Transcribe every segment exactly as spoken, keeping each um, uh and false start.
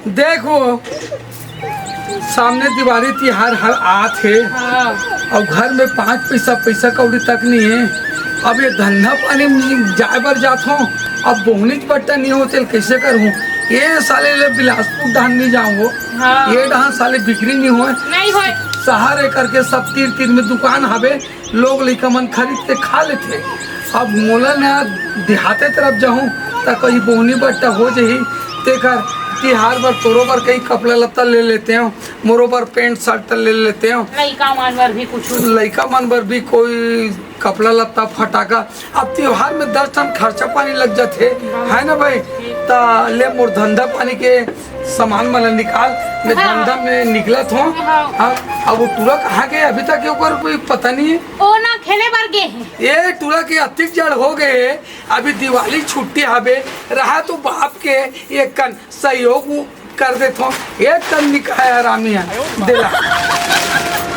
देखो, सामने दिवाली तिहार हर आत हे। हाँ। अउ घर में पाँच पैसा, पैसा कौड़ी तक नहीं है। अब ये धंधा पानी में जाए बर जात हो, अब बोहनीच बट्टा नहीं हो, तेल कैसे करूँ? ये साले ले बिलासपुर डहान नहीं जाऊँ। हाँ। ये डहान साले बिक्री नहीं होए। नहीं होए। शहर है करके सब तीर तीर में दुकान हवे, लोग लइका मन खरीद के खा लेथे। अब मोला ना देहाते तरफ जाहूँ, त कहीं बोहनी बट्टा हो जही, तेकर तिहार बर तोरो बर कहीं कपड़ा लत्ता ले लेते हो, मोरो बर पैंट शर्ट ले लेते हो। लइका मन बर भी कुछ। लइका मन बर भी कोई कपड़ा लत्ता फटाका। अब तिहार में दस ठन खर्चा पानी लग जाथे, है ना भाई? त ले मोर धंधा पानी के सामान मन ला निकाल, मैं हाँ। धंधा में निकलत हों। हाँ। हाँ, अब वो टूरा कहाँ गए, अभी तक ओकर कोई पता नहीं है। ओ ना खेले बर गे हे। ये टूरा के अतिक जड़ हो गए, अभी दिवाली छुट्टी हवे, रहा तो बाप के एक कन सहयोग वो कर देत हों, एक कन निकाय हरामी है, देला।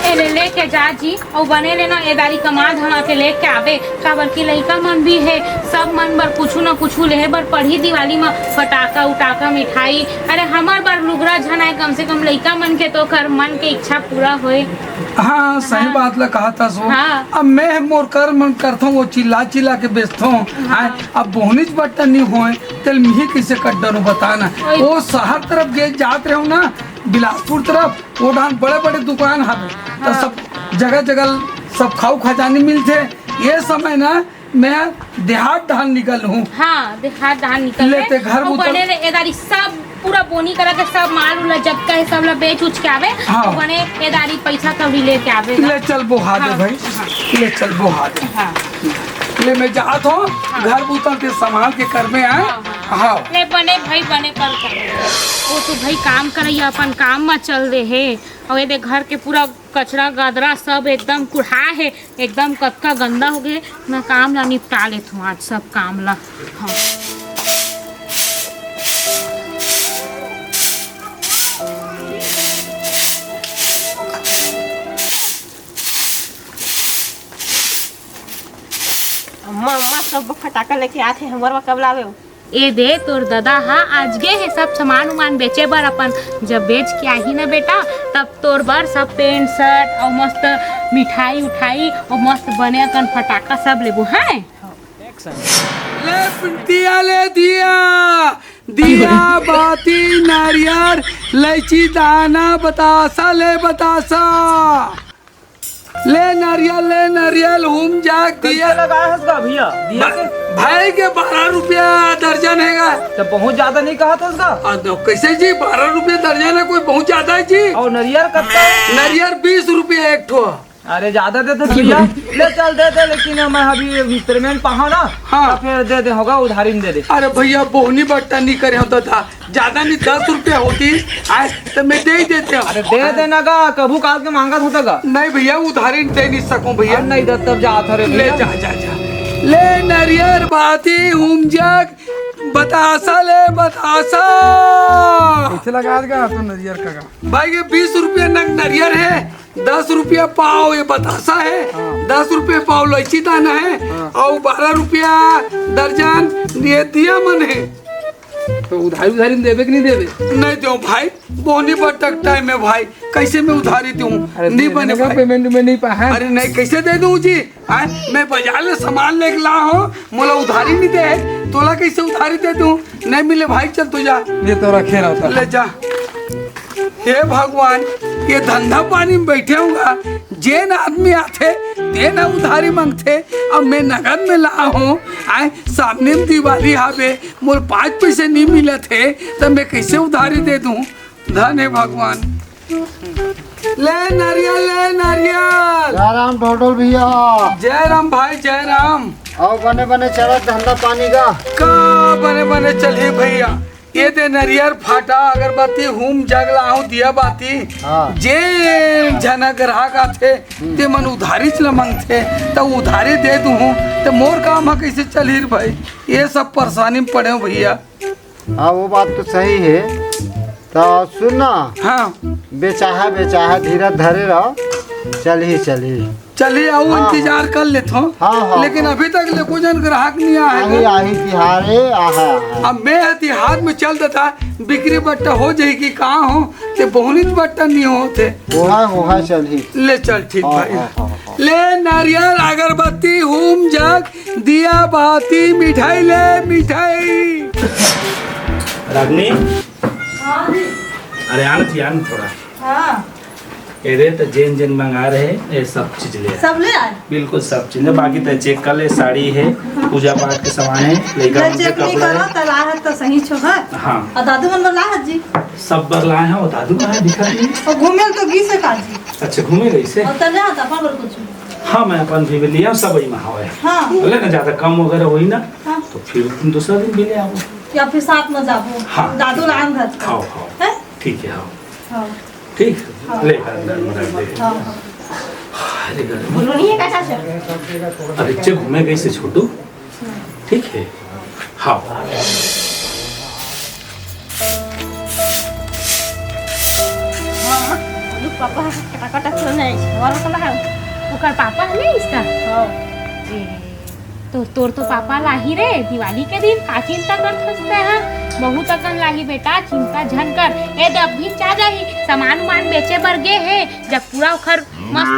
ए ले लेके जा जी, अउ बने ले ना ए दारी कमा धमा के लेके आबे, काबर कि लइका मन भी हे, सब मन बर कुछु ना कुछु लेहे बर पड़ही दिवाली म, फटाका उटाका मिठाई। अरे हमर बर लुगरा झन आए, कम से कम लइका मन के तो ओकर मन के इच्छा पूरा होए। हाँ, सही हाँ। बात ला कहा था सो। हाँ। अब मैं मोर कर मन करथों, वो चिल्ला चिल्ला के बेचथों। हाँ। हाँ, अब बोहनीच बट्टा नहीं होए, तेल मिही कैसे कट डरो बताना। ओए। वो शहर तरफ गे जात रहो ना, बिलासपुर तरफ, वो डहान बड़े बड़े दुकान हवे, त हाँ। सब जगह जगह सब खाऊ खजानी मिलथे। ये समय ना मैं देहात डहान निकल हूँ। हाँ, देहात डहान निकल ले ले। ते घर अउ बुता बने ले, ए दारी सब पूरा बोनी करा के सब माल उला जतका है, सब ला बेच उच के आवे। हाँ। अउ बने ए दारी पैसा कौड़ी लेके आवे ना। ले चल बोहा दे हाँ, भाई, हाँ। ले चल बोहा दे। हाँ। ले मैं जात हूँ, हाँ। घर बुता के संभाल के कर में आए। हाँ, हाँ। हाँ। ले बने भाई, बने कर कर। वो तो भाई काम करैया अपन काम में चल दे हे। अउ ये दे घर के पूरा कचरा गदरा सब एकदम कुढ़ा हे, एकदम कतका गंदा हो गए। मैं काम ला निपटा लेत हूँ आज सब काम ला। हाँ। अम्मा, अम्मा, सब फटाका लेके आथे, हमर बर कब लावे हो? ए दे, तोर ददा हा आज गे हे सब सामान उमान बेचे बर अपन। जब बेच के आही ना बेटा, तब तोर बर सब पैंट शर्ट अउ मस्त मिठाई उठाई अउ मस्त बने अकन फटाका सब लेबो, हैं? ले दिया, ले दिया, दिया, बाती, नारियर, लैची दाना, बतासा, ले बतासा। ले नरियल, ले नरियल, हुम जाग कैसे दिया। लगाए हस गा भैया? दिया भा-, के? भाई के बारह रुपया दर्जन है गा। तो बहुत ज्यादा नहीं कहा था उसका? आ, तो कैसे जी, बारह रुपया दर्जन है, कोई बहुत ज्यादा है जी। और नरियर कब का? नरियर बीस रुपया एक ठो। अरे ज्यादा दे दे भैया। ले चल दे दे, लेकिन मैं अभी पेमेंट पाहा ना, हाँ। तो फिर दे दे होगा, उधारी में दे दे। अरे भैया, बोहनी बट्टा नहीं करे हो दादा। ज्यादा नहीं, दस रुपया होती, आज तो मैं दे ही देते हूँ। अरे दे देना गा, कभू काल के मांगत होता गा। नहीं भैया, उधारी दे नहीं सकूं भैया। अरे नहीं दे, तब जा था रे ले भैया। जा, जा, जा। ले नरियर बाती हुम जग बतासा, ले बतासा। कैसे लगा देगा तू नरियर का गा? भाई, ये बीस रुपया नग नरियर है, दस रुपया पाव ये बतासा है, हाँ। दस रुपया पाव लैची दाना है, हाँ। और बारह रुपया दर्जन ये दिया मन है। तो उधारी, उधारी में देबे कि नहीं देबे? नहीं दो भाई, बोनी बटक टाइम है भाई, कैसे मैं उधारी दूं? अरे नहीं दे बने देना, भाई। पेमेंट में नहीं पा है। अरे नहीं, कैसे दे दूं जी? आय, मैं बाजार ले सामान लेके ला हूँ, मोला उधारी नहीं दे, तोला कैसे उधारी दे दूं? नहीं मिले भाई, चल तू जा। ये तो रखे रहता। ले जा। हे भगवान, ये धंधा पानी में बैठे हूँ गा, जेन आदमी आथे, तेन उधारी मांगथे, अब मैं नगद में ला हूँ। आय, सामने में दिवाली हावे, मोर पाँच पैसे नहीं मिलत हे, त मैं कैसे उधारी दे दूं? धन हे भगवान। ले नरियल, ले नरियल। जय राम ढोढोल भैया। जय राम भाई, जय राम। अउ बने बने चलत धंधा पानी का? का बने बने चलही भैया, ये दे नरियर, फाटा, अगरबत्ती, हुम जग लाहूं, दिया बाती। हाँ। जे झना ग्राहक आथे, हम्म। ते मन उधारी च ल मांगथे, त उधारी दे दूहूं, त मोर काम ह कइसे चलही रे भाई? ये सब परेशानी में पड़े हूं भैया। हाँ, वो बात तो सही है। त सुन ना, हाँ। बेचाहा, बेचाहा, धीरज धरे रह। चलही, चलही। चलही, अउ हाँ। इंतजार कर लेथों। हाँ, हाँ, लेकिन हाँ। अभी तक ले कोई जन ग्राहक नहीं आए हे। आही, आही तिहार हे, आहा, आहा। अब मैं ह तिहार में चल देता, बिक्री बट्टा हो जाही कि का हो, ते बहुनित बट्टा नहीं होत हे। होहा, होहा, चलही। ले चल, ठीक हाँ, भाई। हाँ, हाँ, हाँ। ले नारियल, अगरबत्ती, हूम, जग, दिया, बाती, मिठाई ले, मिठाई। रागनी, हाँ जी। अरे आना जी, आना थोड़ा। हाँ। ए दे, त जेन जेन मंगा रहे, ये सब चीज ले आए। सब ले आए? बिल्कुल सब चीज ले, बाकी त चेक कर ले, साड़ी हे, पूजा पाठ के सामान हे, लइका ले मन के चेक नहीं कपड़ा करो, हे। त लाहत त सही छो है। हाँ। अउ दादू मन बर लाहत जी? सब बर लाए हंव, अउ दादू कहाँ हे, दिखा नहीं। अउ घूमे ल तो गिस हे का जी? अच्छा, घूमे गइस हे? अउ त ले आता अपन बर कुछ। हाँ, मैं अपन भी लिया, सब वही में हवे। हाँ। बोले ना, ज्यादा कम वगैरह होही ना, हाँ। तो फिर तुम दूसरा दिन भी ले आओ। या फिर साथ में जाबो। हाँ। दादू लान घर। हाँ, हाँ। हैं? ठीक है, हाँ। हाँ। ठीक? हाँ। ले, अंदर में रख दे। हाँ, हाँ। अरे, गर्मी। बोलो नहीं है कैसा सर? अरे, अच्छे घूमे गइस हे छोटू। ठीक है? हाँ। हाँ, बोलो पापा, कटा कटा क्यों नहीं? और कला है? ओकर पापा है नहीं इसका? हाँ। ए, तो तोर तो पापा लाही रे, दिवाली के दिन का चिंता करत हस तैं हा? बहुत अकन लाही बेटा, चिंता झन कर। ए दे, अभी चा जाही, सामान उमान बेचे बर गे हे, जब पूरा ओखर मस्त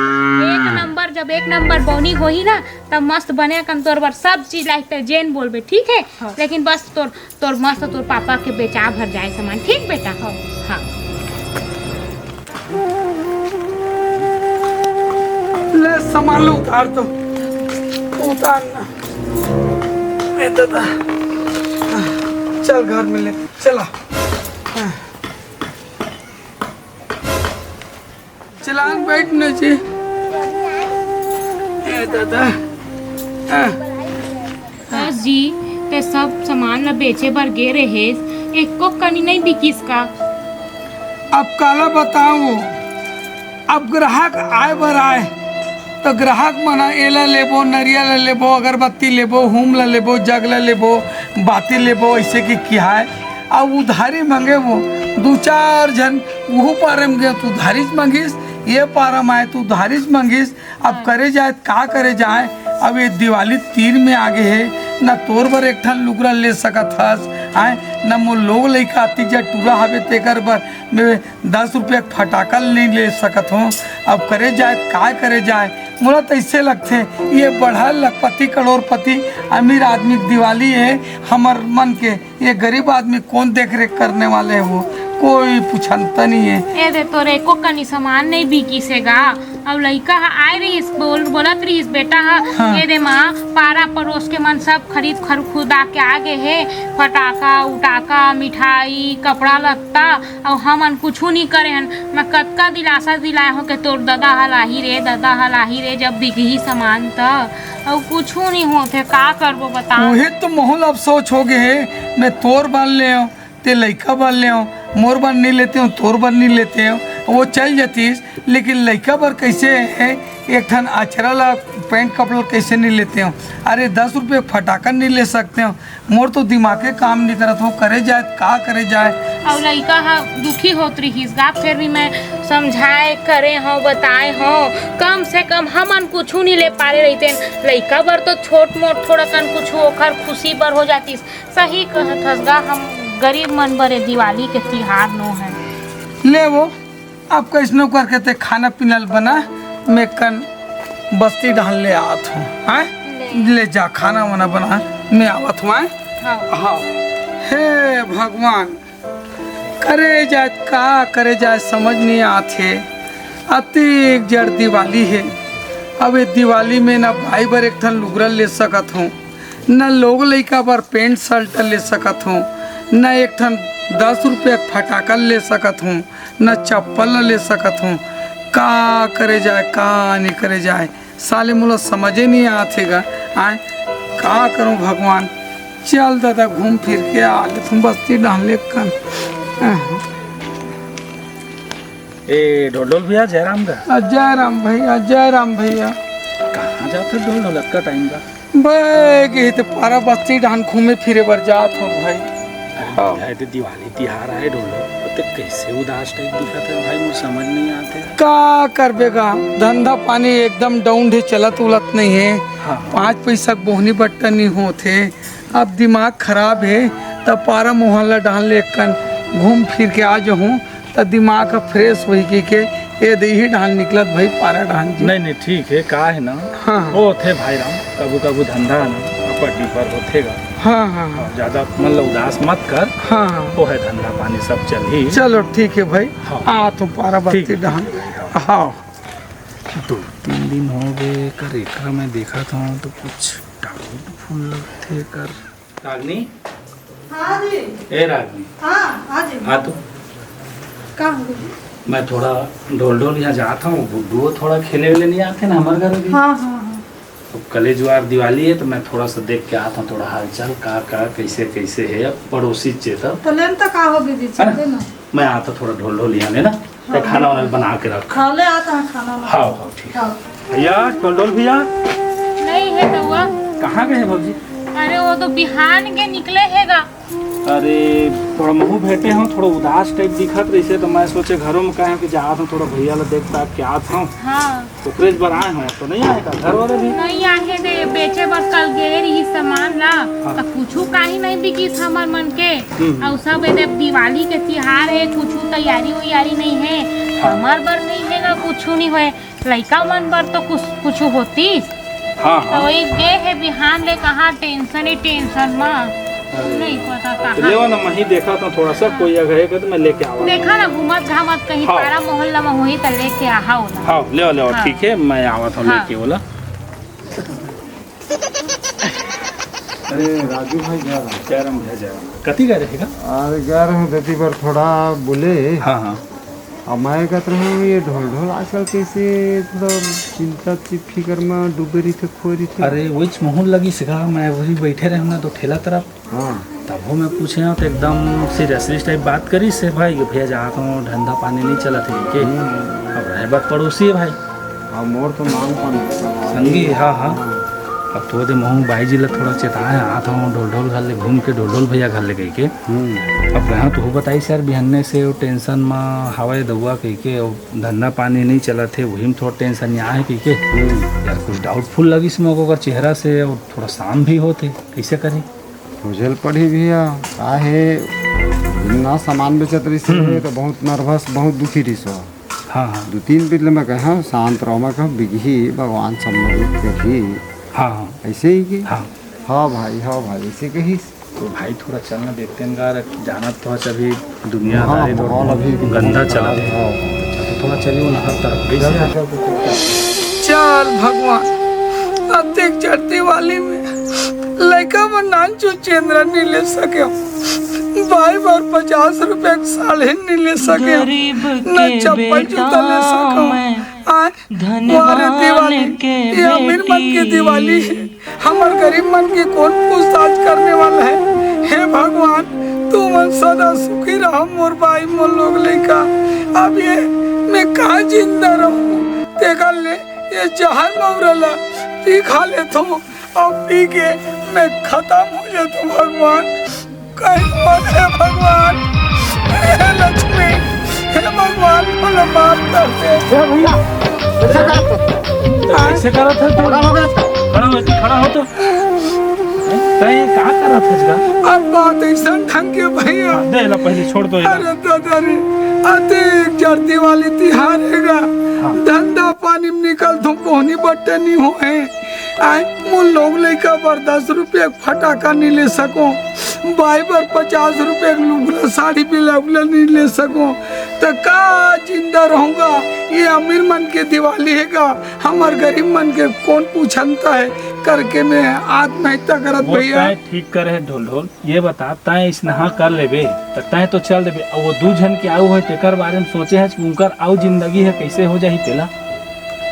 एक नंबर, जब एक नंबर बौनी होही ना, तब मस्त बने अकन तोर बर सब चीज लाही, तैं जेन बोलबे, ठीक है? हाँ। लेकिन बस तोर, तोर मस्त तोर पापा के बेचा भर जाए सामान, ठीक बेटा? हाँ। हाँ। ले सामान लो, उतार तो, उतार ना। ए दादा, चल घर में ले, चला। चलान बैठ न जी। ए दादा। बस जी, तैं सब सामान ला बेचे बर गे रहेस, एको कनी नहीं बिकिस का? अब काला बताऊं, अब ग्राहक आए बर आए, तो ग्राहक मन ह एला लेबो, नरिया ला लेबो, अगरबत्ती लेबो, हूम ला लेबो, जग ला लेबो, बाती लेबो, ऐसे कि किहाए। अब उधारी मांगे वो, दू चार झन उहू पारे में गए तो उधारीच मांगिस, ये पारा में आए तो उधारीच मांगिस। अब करे जाए, का करे जाए? अब ये दिवाली तीर में आगे हे, न तोर बर एक ठन लुगरा ले सकत हस, आए, न मोर लोग लइका अतिक जा टूरा हवे तेकर बर मैं दस रुपया के फटाका नहीं ले सकत हूँ। अब करे जाए, का करे जाए? मोला तो ऐसे लगथे, ये बढ़ल लखपति, करोड़पति, अमीर आदमी के दिवाली हे, हमर मन के ये गरीब आदमी कौन देख रेख करने वाले हे? वो कोई पुछंता नहीं हे। ए दे, तोर एको कनी सामान नहीं बिकिस हे गा। अब लइका ह आए रहिस, बोल, बोलत रहिस, बेटा ह, हाँ। ए दे माँ, पारा पड़ोस के मन सब खरीद खर-, खुदा के आ गे हे, फटाका उटाका, मिठाई, कपड़ा लत्ता, अउ हमन कुछू नहीं करे हन। मैं कतका दिलासा दिलाए हों के तोर ददा ह लाही रे, ददा ह लाही रे, जब बिकही सामान त, अउ कुछू नहीं होत हे, का करबो बता? वही तो मोहल अफसोस हो गए हे, मैं तोर बर ले आऊं, ते लइका बर ले आऊं, मोर बर नहीं लेते हो, तोर बर नहीं लेते हो, वो चल जातीस, लेकिन लइका बर कैसे है, एक ठन अचरा ला, पैंट कपड़ा ला कैसे नहीं लेते हो? अरे दस रुपये फटाका नहीं ले सकते हो? मोर तो दिमागे काम नहीं करत हो, करे जाए, का करे जाए? अउ लइका ह दुखी होत रिहिस गा, फिर भी मैं समझाए, करे हों, बताए हों, कम से कम हमन कुछू नहीं ले पारे रहितेन। लइका बर तो छोट मोट थोड़ा कन कुछू ओखर खुशी बर हो जातिस। सही कहत हस गा, हम गरीब मन बर ए दिवाली के तिहार नो है। ले वो, अब कैसनो करके ते खाना पीना ल बना, मैं कन बस्ती डहन ले आवत हूँ, हैं? ले। ले जा, खाना वाना बना, मैं आवत हूँ, हैं? हाँ। हाँ। हे भगवान, करे जाए, का करे जाए, समझ नहीं आत हे। अतिक जड़ दिवाली हे, अब ये दिवाली में ना भाई बर एक ठन लुगरा ले सकत हूँ, न लोग लइका बर पैंट शर्ट ले सकत हूँ, न एक ठन दस रुपया के फटाका ले सकत हूँ, न चप्पल ले सकत हूँ। का करे जाए, का नहीं करे जाए, साले मोला समझे नहीं आत हे गा। आए, का करूँ भगवान? चल दादा, घूम फिर के आ लेथूँ बस्ती डहन ले कन। ए, ढोल ढोल भैया, जयराम गा। आ, जयराम भैया, जयराम भैया। कहाँ जात हे ढोल ढोल, अतका टाइम बा? बे, गे हे ते पारा बस्ती डहन घूमे फिरे बर जात हों भाई। अरे हाँ। भैया, ए ते दिवाली तिहार आए ढोल ढोल, कैसे उदास टाइप दिखत हे भाई, मोर समझ नहीं आते। का करबे गा, धंधा पानी एकदम डाउन हे, चलत उलत नहीं हे। हाँ। पाँच पैसा के बोहनी बट्टा नहीं होत हे। अब दिमाग खराब हे, त पारा मोहल्ला डाहन ले एक कन घूम फिर के आ जाहूँ, त दिमाग ह फ्रेश होही कहिके ए दे इही डाहन निकलत भाई, पारा डाहन जी। नहीं, नहीं, ठीक हे, का हे ना, हाँ, हाँ। होत हे भाई राम, कभू कभू धंधा ना अपर डिपर होथे गा। हाँ, हाँ, हाँ। हाँ, ज्यादा मन ल उदास मत कर। हाँ, हाँ। वो हे, धंधा पानी सब चलही। चलो ठीक हे भाई, हाँ। आत हूँ पारा बत्ती ठीक। डाहन। हाँ। दो तीन दिन हो गए, कर एकरा मैं देखत हूँ तो कुछ डाउटफुल लगथे कर। रागनी। हाँ जी। ए रागनी। हाँ, हाँ जी। हाँ तो। का हो गया? मैं थोड़ा ढोल ढोल यहाँ जात हूँ, गुड्डू थोड़ा खेले वेले नहीं आते ना हमारे घर भी। हाँ, हाँ, हाँ। अब कले जुआर दिवाली हे, तो मैं थोड़ा सा देख के आत हूँ, थोड़ा हालचाल का का कैसे कैसे हे, अब पड़ोसी चे तब। तो लेन तो का हो दीदी, है ना? चलते ना। मैं आता थोड़ा ढोल ढोल यहाँ ले ना, हाँ, तो खाना वाना बना के रख। हाँ, ले आता है खाना वाना। हाँ, हाँ, ठीक। हाँ। भैया, ढोल ढोल भैया। नहीं हे दउआ। कहाँ गए भौजी? अरे, वो तो बिहान के निकले हे गा। अरे, थोड़ा महू भेंटे हूँ, थोड़ा उदास टाइप दिखत रहिसे, तो मैं सोचे घरों में कहे कि जात हूँ, थोड़ा भैया ला देख ताक के आत हूँ। हाँ। ओकरे बर आए हूँ, तो नहीं आए का घर वाले भी? नहीं आए दे, बेचे बर कल गे रही सामान ला, हाँ। तो कुछू काही नहीं बिकिस हमर मन के। हम्म। अउ सब ए दे दिवाली के तिहार हे, कुछू तैयारी उयारी नहीं हे, हाँ। हमर बर नहीं हे ना, कुछू नहीं होए। लइका मन बर तो कुछ, कुछ होतिस। हाँ, तो हाँ। वही गे हे बिहान ले, कहाँ टेंशन ही टेंशन मा। अरे। नहीं पता तो कहाँ। लेवा ना, मैं ही देखा था थोड़ा सा, हाँ। कोई अगर हे तो मैं लेके आवा। देखा ना, घूमत घामत कहीं हाँ। पारा मोहल्ला में होही तो लेके आहा हो ना। हाँ, लेवा, लेवा, हाँ। ठीक हे, मैं आवा था हाँ। लेके बोला। अरे राजू भाई, जय राम। जय राम भैया, जय राम। कति गए रहेगा? अरे गए रहे दती पर थोड़ा बोले। हाँ, हाँ। अब मैं कहत रहूँ, ये ढोल ढोल आजकल कैसे थोड़ा चिंता चि-, फिकर में डूबे रहिथे, खोए रहिथे। अरे, वहीच महूँ लगिस गा, मैं वही बैठे रहूँ ना तो ठेला तरफ। हाँ। तभो मैं पूछे हूँ तो एकदम सीरियसली टाइप बात करिस हे भाई, कि भैया जात हूँ, धंधा पानी नहीं चलत हे के। हम्म। अब रहे बात पड़ोसी हे भाई। हाँ, मोर तो नाम कौन संगी, हाँ, हाँ। हाँ। अब तो दे महूँ बाई जी ला थोड़ा चेताए, आत हूँ ढोल ढोल घर ले घूम के, ढोल ढोल भैया घर ले कहिके। हम्म। अब रहा तो बताइस यार, बिहन्ने से वो टेंशन मा हवय दउआ कहिके, अउ धंधा पानी नहीं चलत हे, वही में थोड़ा टेंशन या हे कहिके। हम्म। यार कुछ डाउटफुल लगिस मोको ओकर चेहरा से, अउ थोड़ा शाम भी होत हे, कैसे करी? खोजल पड़ी भैया, का हे, ना सामान बेचत रहिस हम्म। हे, तो बहुत नर्वस, बहुत दुखी रहिस हो। हाँ, हाँ। दो तीन दिन ले मैं कहा, शांत रहो, मैं कहा, बिगही, भगवान सब मदद करही। हाँ, हाँ। ऐसे ही कि? हाँ। हाँ भाई, हाँ भाई, ऐसे कहिस। तो भाई थोड़ा चल ना देखते हैं यार, जानत तो हस अभी दुनियादारी हाँ, तो माहौल अभी गंदा चला है। हाँ। तो थोड़ा चलियो ना हर तरफ, कैसे चल, यार? चल, चल, चल, चल। चल भगवान, अतेक चढ़ती वाली में लइका मन नानचु चेंदरा नहीं ले सके, बाई बर पचास रुपया के साड़ी नहीं ले सके, गरीब न के चप्पल बेटा जूता ले सके। मैं आय, धनवान वारे दिवाली, के ये अमीर मन के बेटी। दिवाली है। हमर गरीब मन के कौन पूछताछ करने वाला है? हे भगवान, तुमन सदा सुखी रहो मोर बाई मोर लोग लइका। अब ये मैं कहाँ जिंदा रहूं? तेकर ले ये जहर मौरा ला पी खा लेथों, अब पी के मैं खत्म हो जाथों भगवान। कहीं मत हे भगवान, हे लक्ष्मी, हे भगवान, मोला माफ कर दे। ए भैया, ऐसा कर तो। तो कैसे करत है तू? पागल हो गया इसका। खड़ा हो, खड़ा हो तो। तैं का करत है इसका? अब बात ऐसा ढंग के भैया। दे ला पहले, छोड़ दो इला। अरे दादा रे, अतेक चढ़ती वाली तिहार हे गा। हाँ। धंधा पानी में निकलथों, कोहनी बट्टे नहीं होए। आय, मोर लोग लइका बर दस रुपया फटाका नहीं ले सकों, बाई बर पचास रुपया के लुगला साड़ी बिलाउला नहीं ले सकों, त का जिंदा रहूंगा? ये अमीर मन के दिवाली हे गा, हमर गरीब मन के कौन पूछनता है करके मैं आत्महत्या करत वो भैया। तैं ठीक करे है ढोल ढोल, ये बता, तैं इसनहा कर लेबे, त तैं तो चल देबे, अब वो दू झन के आऊ है, तेकर बारे में सोचे हच कि उनकर आऊ जिंदगी है, कैसे हो जाही तेला?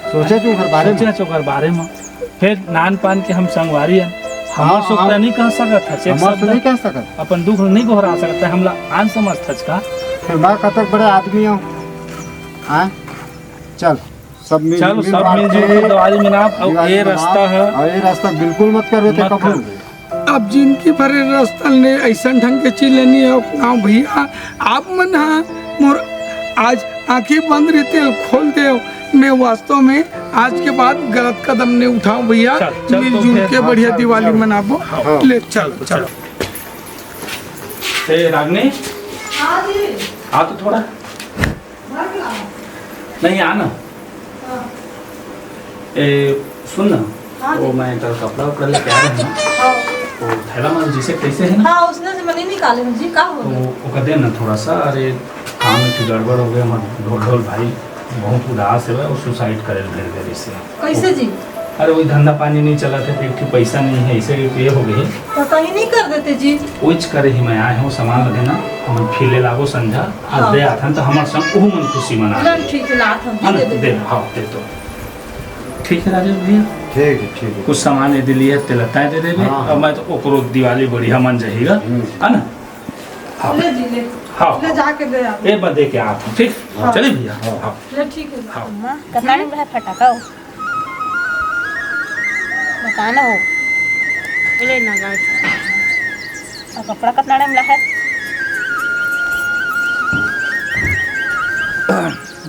सोचे हच ओकर बारे में? सोचे हच ओकर बारे में। फिर नान पान के हम संगवारी हन, हमर हाँ, सुख हम, तैं नहीं कह सकत हच, एक हमर शब्द से नहीं कह सकत। अपन दुख नहीं गोहरा सकत है, हमला आन समझत हच का? फिर मैं कतक बड़े आदमी हूँ, हाँ? चल, सब मिल, चलो, मिल सब बांट मिलजुल के के दिवाली मनाब, अउ दिवाली ये मनाब, रास्ता है, अउ ये रास्ता बिल्कुल मत करबे ते मत कभू। करबे। अब जिनगी भर रस्ता ले अइसन ढंग के चीज लेनी है। हाँ भैया, आप मन हा मोर आज आंखें बंद रहिते खोल देव। मैं वास्तव में आज के बाद गलत कदम नहीं उठाऊं भैया। चल, चल तो मिलजुल फिर, के हाँ, बढ़िया चल, दिवाली चल। मनाबो। हाँ। ले चल, चल, चल। चल। ए, रागनी, हाँ जी। आ तो थोड़ा। नहीं, आ ना। हाँ। ए, सुन ना, हाँ वो जी। मैं कल कपड़ा उपड़ा लेके आ रहा हूँ ना, हाँ। वो थैला माल जिसे कैसे है ना, हाँ, उसने से मनी निकाले हूँ जी, का हो तो गया? ओकर दे ना थोड़ा सा। अरे, काम में कुछ गड़बड़ हो गया, हमार ढोल ढोल भाई बहुत उदास है, वो सुसाइड करे भेज दे रही से। कैसे जी? अरे, वही धंधा पानी नहीं चला था, फिर ठीक पैसा नहीं है, इसे ये हो गई। तो कहीं नहीं कर देते जी? कुछ करे ही मैं आए हूँ, सामान लेना, हम फिर ले लाबो संझा। आज हाँ। दे आथन त हमर संग ओहू मन खुशी मना ना, ले। ठीक है, लात हम हाँ ना, दे दे, देबे। हाँ, दे दो। ठीक है राजेश भैया, ठीक है, ठीक है। कुछ सामान यदि लिए ते लताए दे देबे, हाँ, अब हाँ। मैं तो ओकरो दिवाली बढ़िया मन जाहिगा, हम्म। है ना? हाँ। ले जी, ले। हाँ। ले जाके दे आप। एक बार दे के आत हूँ, ठीक? हाँ। चलिए भैया, हाँ। हाँ। ले, ठीक है। हाँ। अम्मा, कतना दिन रहे फटाका हो? मकान हो। ले ना गाय। अउ कपड़ा कतना टाइम ला है?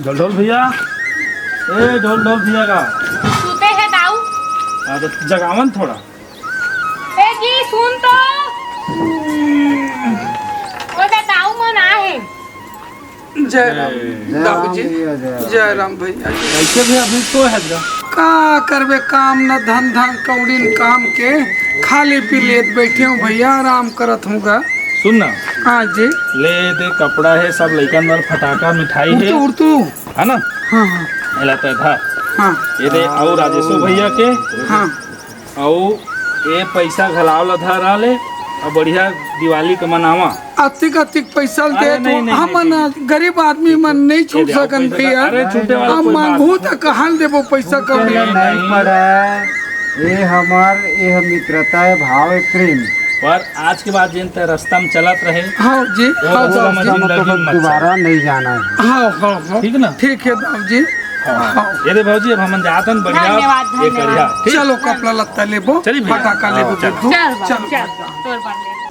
ढोल ढोल भैया, ए ढोल ढोल भैया का? सुते है दाऊ। हाँ, तो जगावन थोड़ा। ए जी, सुन तो। ओ दे दाऊ मन आहे। जय राम। जय दाऊ राम जी। भैया, जय राम। जय राम भैया जी। कैसे भी अभी तो है गा? का करबे, काम न धंधा, कौड़ी न काम के, खाली पी लेत बैठे हूँ भैया, आराम करत हूँ गा। सुन ना। हाँ जी। ले दे, कपड़ा है, सब लइकन बर फटाका, मिठाई है। उड़तू, उड़तू। है ना? हाँ, हाँ। एला तो था। हाँ। ये दे, और राजेशो भैया के। हाँ। अउ ए पैसा घलाव ला धरा ले, अउ बढ़िया दिवाली के मनावा। अतिक अतिक पैसा अरे दे नहीं, तो नहीं, हमन नहीं, नहीं। गरीब आदमी मन नहीं छूट ये दे, सकन पैसा, भैया। अरे छूटे वाला हम कोई बात मांगू नहीं। त कहाँ देबो पैसा छूटे कौड़ी? ला नहीं पड़ा। ये हमार, ये हम मित्रता है, भाव है, प्रेम। पर आज के बाद जिन ते रास्ता में चलत रहे, हाँ जी, वो हाँ रास्ता जी। में जिंदगी तो में मत चल। दोबारा नहीं जाना है। हाँ, हाँ, हाँ। ठीक ना? ठीक है दाऊ जी। हाँ। हाँ। ये दे भौजी, अब हमन जातन बढ़िया। धन्यवाद, ये धन्यवाद। करिया, ठीक? चलो, कपड़ा लत्ता लेबो, चली भैया। फटाका हाँ, लेबो, चल। बुद्धू। चल बाबू, चल। चल, तोर बात ले।